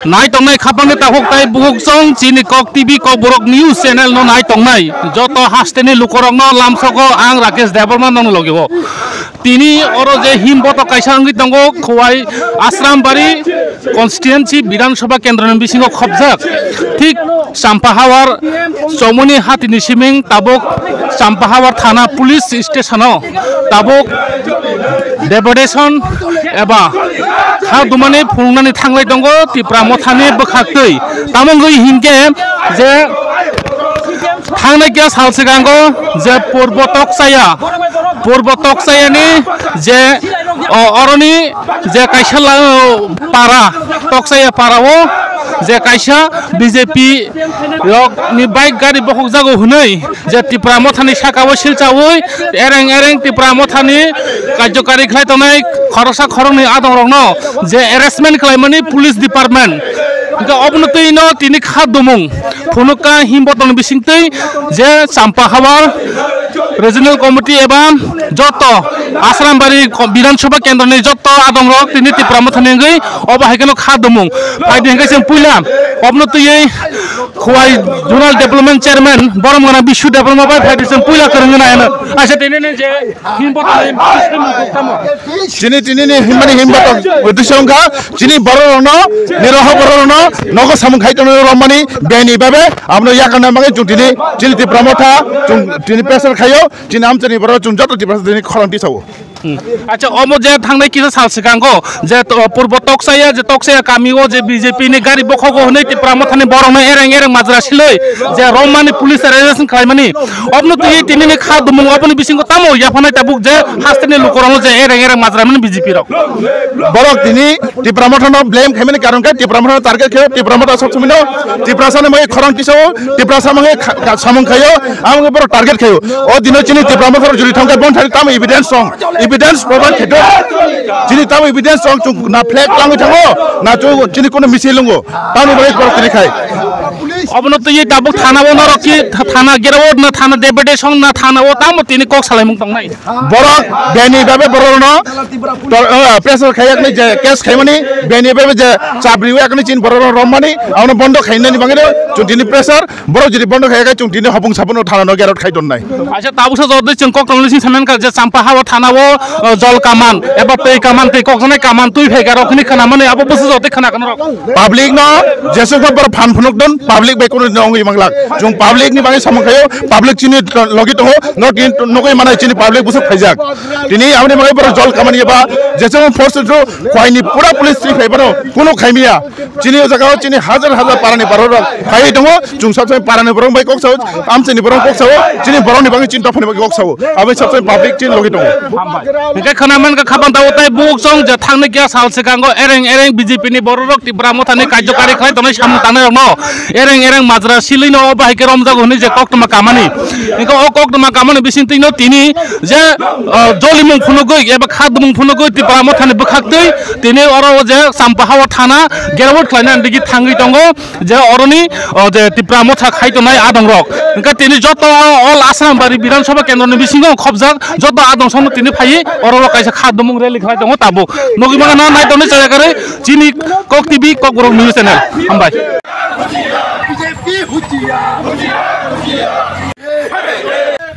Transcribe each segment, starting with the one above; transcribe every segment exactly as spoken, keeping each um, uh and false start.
Nai tongnai khapangni takhuk tai bukhuk chong chini Kok T V Kokborok News Channel no nai tongnai joto hasteni lukorokno lamsogo ang Rakesh Debbarma nongni logio. Tini oro je him botok kaisa wngwi tongo Khowai Asrambari constituency Bidhan Sabha kendroni bisingo khopjak. Thik Champahawar Chomoni hatini siming tabuk Champahawar thana police station o tabuk deputation eba kha dumani phunuknani thanglai tongo Tipra Mothani bwkhaktwi. Tamo wngwi hinkhe je thangnai khe sal swkango je Purbo Tokchaya, Purbo Toksayani je, o, oroni je kaisa la-, para, Toksaya para o je kaisa B J P rokni bike gari bokhokjago hwnwi je Tipra Mothani saka o silchaui ereng ereng Tipra Mothani karjokari khlai tongnai khoroksa khoroknwi adongrokno je arrestment khlaimani police department. Hwnkhe obono twi no tini kha dumung phunukha him botorni bisingtwi je Champahawar Regional Committee eba joto Asrambari ko-, Bidhan Sabha kendroni joto adongrok tini Tipra Mothani wngwi obo hai kheno kha dumung. Phaidi hwnkhe chwng puila obono twiwi Khowai Zonal Development Chairman Borom Gana Bishu Debbarma bai phaidi chwng puila kwrwngwi naino. Acha tini ni je him botorni bisingtwi tamo. Chini tini ni himmani him botok uddesho wngkha chini bororokno, niroho bororokno nogo samung khai tongna romani beni babe abono yakarna bagwi chwng tini chini Tipra Motha chwng tini pressure khaio. Chini amchaini borok chwng joto Tiprasa tini khorang tisao. Hmm. Acha, omo je thangnai kisa sal swkango je to-, Purbo Toksaya, je Toksaya kami o je B J P ni gari bokhogo hwnwi Tipra Mothani borokno ereng ereng majra silwi je romani police arrest khlaimani, obno twi tini ni kha dumung oboni bisingo tamo yaphanai tabuk je hasteni lukorokno je ereng ereng majra mani B J P rok. Borok tini Tipra Mothano blame khaimani karon khe Tipra Mothano target khaio, Tipra Motha sob somino Tiprasa ni bagwi khorang tisao, Tiprasa bagwi kha-, kha-, samung khaio, amo borok target khaio. O dino chini Tipra Motha juri thangkhe bon thani tamo evidence song, evidence proman kheto. Chini tamo evidence song chung na flag langwi thango, na chung chini kono misil lungo. Tamo bagwi borok tini khai. Obono twi tabuk thana o norok ki thana gera o na thana deputation na thana o tamo tini kok salaimung tongnai. Borok beni babe borokno tor-, uh, pressure khayak ni je case khaimani beni babe je chabri yak ni chin borokno romani abono bondo khainani bagwi no chwng tini pressure borok jodi bondo khayakhe chwng tini hopung sapono thana no gerot khai donnai. Acha tabuksa jodi chwng kok tongni sing sanan kha je Champahawar thana o, uh, jol kaman eba twi kaman twi kok janai kaman twi phai garok hini khana mani abo busu jodi khana kano rok. Public no jesuk no borok phan phunuk don public bai kono no ongwi manglak. Chwng public ni bagwi samung khayo, public chini logi tongo, no tin nugwi manai chini public busuk phaijak. Tini aboni bagwi borok jol kamani eba jesuk force to khwai ni pura police twi phai bano kono khaimiya. Chini o jaga o chini hajar hajar para ni borok rok phai tongo, chwng sab sai para ni borok bai kok sao, amchai ni borok kok sao, chini borok ni bagwi chini dophani bagwi kok sao. Aboni sab sai public chini logi tongo. Hingke khana mankha khapang tabo tai buk chong je thangni kya sal swkango ereng ereng B J P ni borok rok Tipra Mothani karjokari khlai tongnai samung tangnai rokno ereng ereng majra silwi no bahai khe romjago hwnwi je koktwma kamani. Hingke o koktwma kamani bisingtwi no tini je, ah, jolimung phunugwi eba khadumung phunugwi Tipra Mothani bwkhaktwi tini oro o je Champahawar thana gerowot khlainani digi thangwi tongo. Je oroni, o, je Tipra Motha khai tongnai adong rok. Hingke tini joto all Asrambari Bidhan Sabha kendroni bisingo khopjak joto adong songno tini phaiwi oro rok kaisa kha dumung rally khlai tongo tabuk. Nugwi mano nai tongni chaya kwrwi chini Kok T V Kokborok News Channel. Hambai.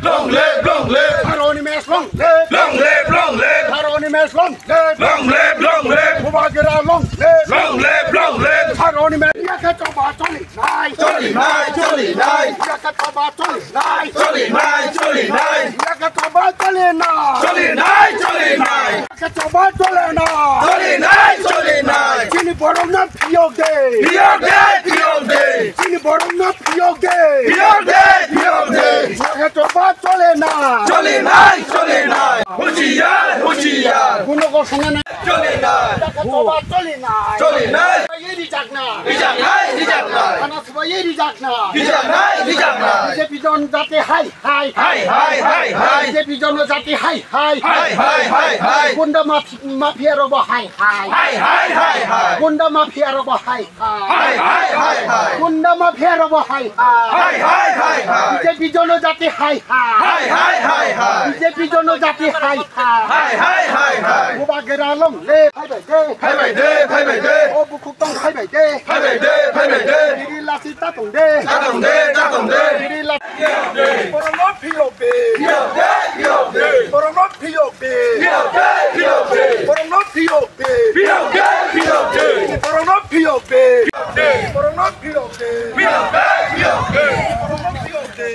Long live, long live. Haroni mes long live. Long live, long live. Haroni mes long live. Long live, long live. Bubagra long live. Long live, long live. Haroni mes. Yaka choba choli nai. Choli nai, choli nai. Yaka choba choli nai. Choli nai, choli nai. Yaka choba choli nai. Choli nai, choli nai. Yaka choba choli nai. Choli nai, choli nai. Chini borok no phiyok de. Phiyok de, phiyok de. Chini borok no phiyok de. Phiyok de, phiyok de. Yaka choba choli nai. Choli nai, choli nai. Hushiyar, hushiyar. Kuno ko sanga nai. Choli nai. Yaka choba choli nai. Choli nai. Yeri chakna. Rijak nai, rijak nai. Khana Ye rijakna. Rijaknai, rijaknai. B J P jonojati hai hai. Hai, hai, hai, hai. B J P jonojati hai hai. Hai, hai, hai, hai. Gunda maf-, mafia robo hai hai. Hai, hai, hai, hai. Gunda mafia robo hai hai. Hai, hai, hai, hai. Gunda mafia robo hai hai. Hai, hai, hai, hai. B J P jonojati hai hai. Hai, hai, hai, hai. B J P jonojati hai hai. Hai, hai, hai, hai. Bubagra longle. Hai bai de. Hai bai de, hai bai de. O bukhuk tong hai bai de. Hai bai de, hai bai de. Biri lasi ta tong de. Ta tong de, ta tong de. Biri lasi. Borokno phiyok de. Phiyok de, phiyok de. Borokno phiyok de. Phiyok de, phiyok de. Borokno phiyok de. Phiyok de, phiyok de. Borokno phiyok de. Phiyok de. Borokno phiyok de. Phiyok de, phiyok de. Borokno phiyok de.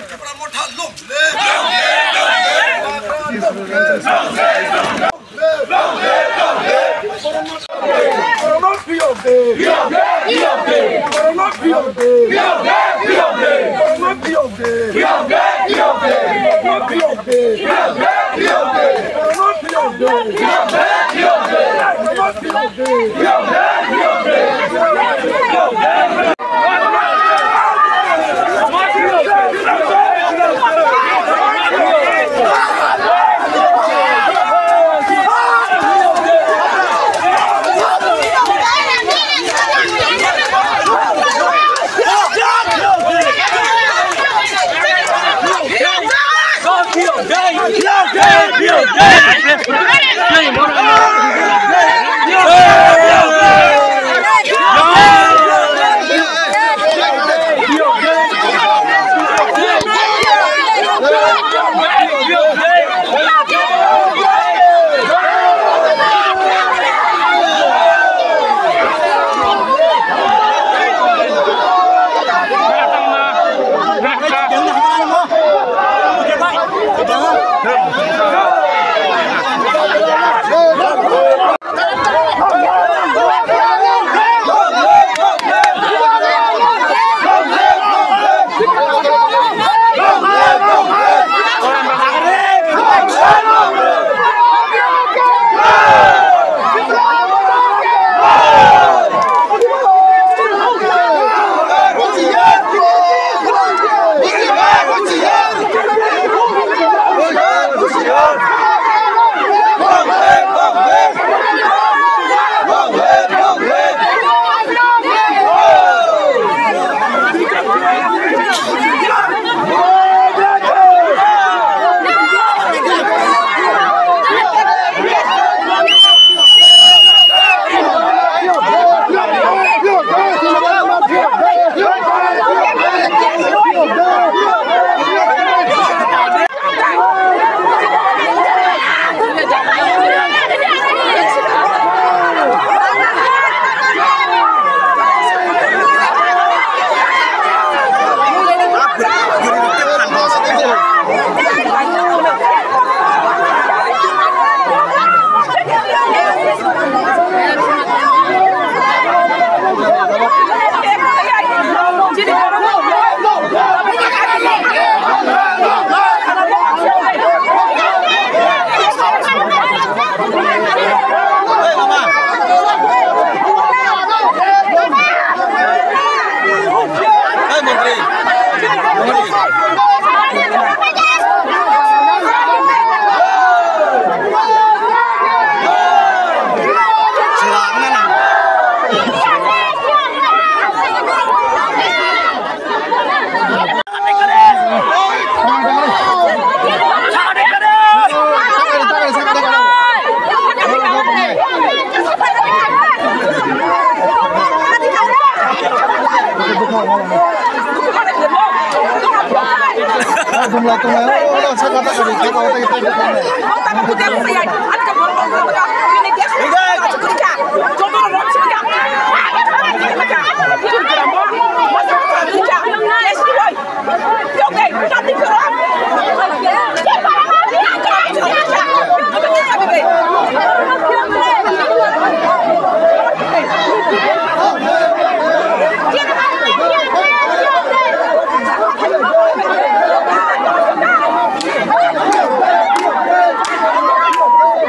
Tipra Motha longle. Longle, longle. Borokno phiyok de. Phiyok de, phiyok de. Borokno phiyok de. Phiyok de, phiyok de. Borokno phiyok de. Phiyok de, phiyok de. Borokno phiyok de. Phiyok de, phiyok de. Borokno phiyok de. Phiyok de, phiyok de. Borokno phiyok de. Phiyok de, phiyok de.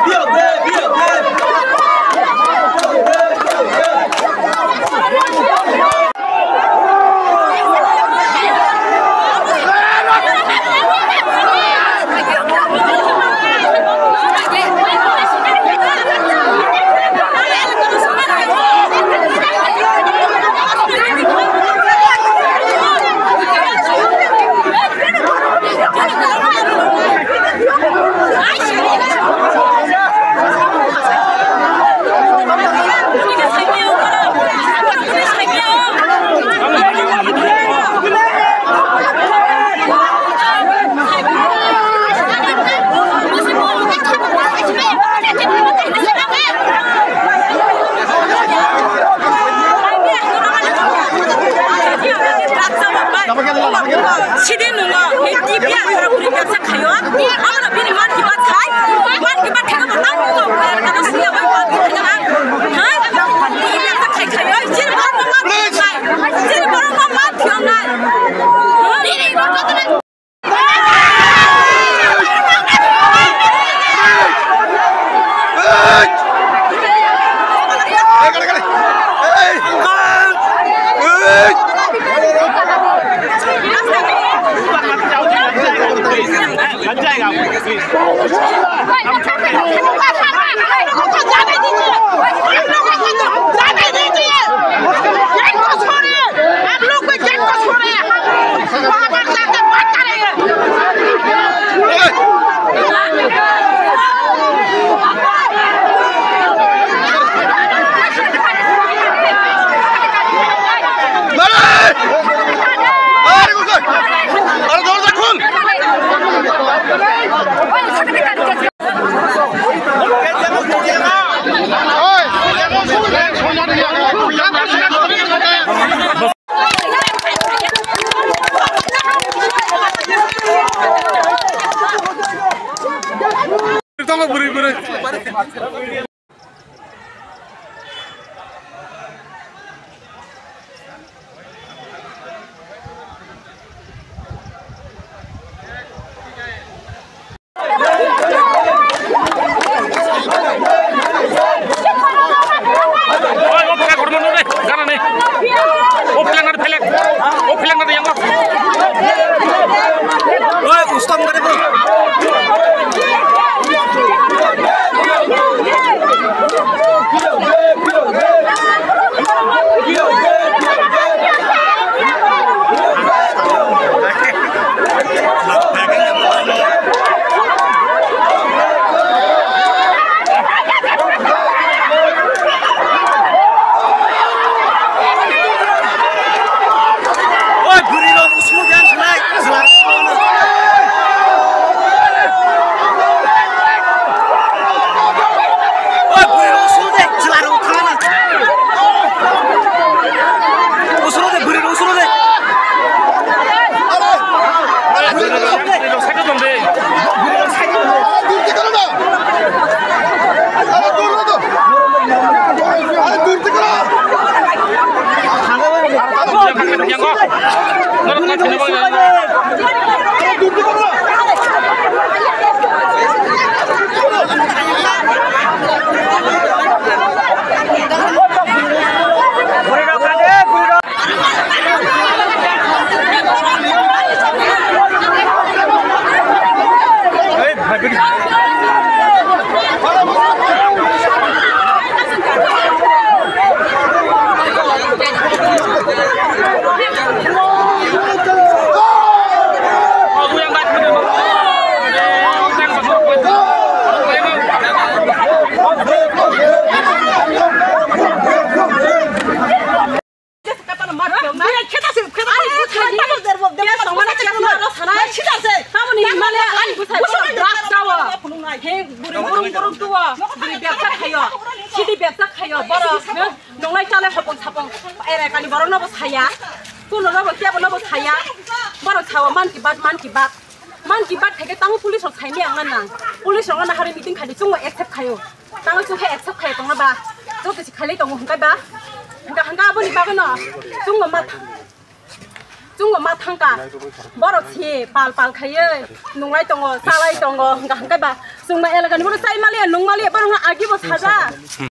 Phiyok de, phiyok de. O phelang na phelang. O phelang na yang. Oi, ustam kare bo. Nunglai chale hopong sapong erai kani borok nobo saya, kuno nobo kebo nobo saya, borok sawa man ki bat, man ki bat, man ki bat khaikhe tango police rok saimaya ang nang, police rok no hari meeting khadi chungo accept khayo, tango chukhe accept khayo tongno ba, joto si khailai tongo hwnkhe ba, hwnkha hwnkha aboni bagwi no chungo ma. Chungo ma thangka, borok si pal pal khaiwi nunglai tongo, chalai tongo, hwnkha hwnkhe ba chwngno elakani borok chai maliya, nung maliya, borok no agi bo saja.